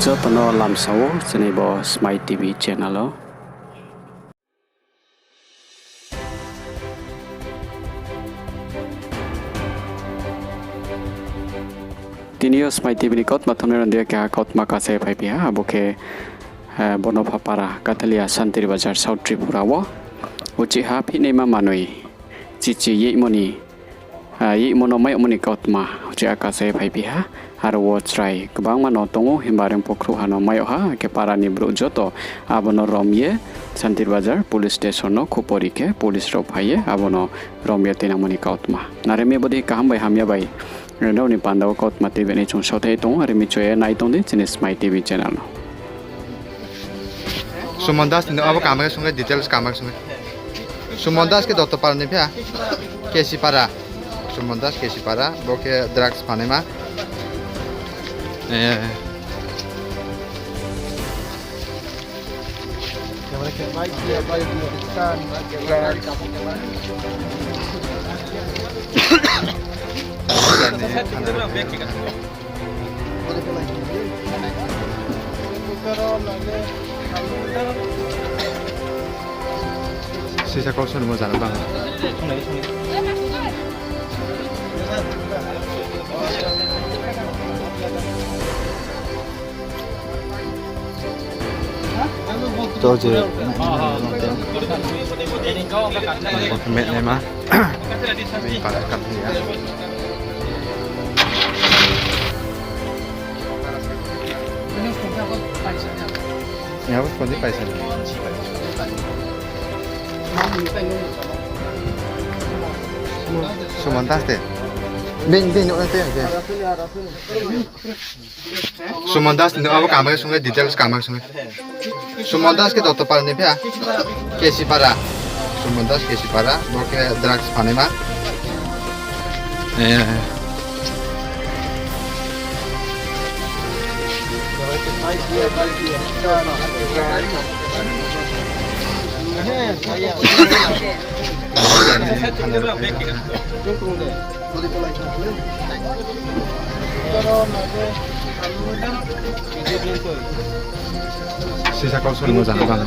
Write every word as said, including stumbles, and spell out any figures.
Joto no lamsa ou chini bo Smai T V channel o. Tini yo Smai T V ni kautma thumnai rao ni thing yo keha kautma kasa ye phaiphi ha, abo khe, eh, Bonopha para, Kathalia, Santir Bazar, South Tripura wo uchih ha phihnaima manoi chichi yeihmo ni, ah, yeihmo no mai yagmo ni kautma uchih ha kasa ye phaiphi ha. Aro wo chrai kbangma no tong ou, himba reing pho khruhha no mai yag ha, khe para ni brouh joto abo no rom ye Santir Bazar police station no khupori khe police rao phai ye abo no rom ye tuinangmo ni kautma. Are mi bodei kaham bai hamya bai nrao ni panda wo kautma tei bini chung saothai tong ou, are mi chu ye nai tong di chini Smai T V channel no. Suman Das ni abo kaham khe sung khe, details kaham khe sung khe. Suman Das khe Dottopara ni phi ha? Kesipara. Suman Das Kesipara, bo khe drugs phanai ma. Eh. Sisa kau soni mo jana bang. To je, bo khe metnaima. Bini para Kathalia. Yabo phone di paisa. Suman Das de. Bini, bini, no, te, te. Suman Das ni abo kaham khe sung khe, details kaham khe sung khe. Suman Das khe Dottopara ni phi ha? Kesipara. Suman Das Kesipara, bo khe drugs phanai ma. Eh. Sisa kau soni mo jana bang.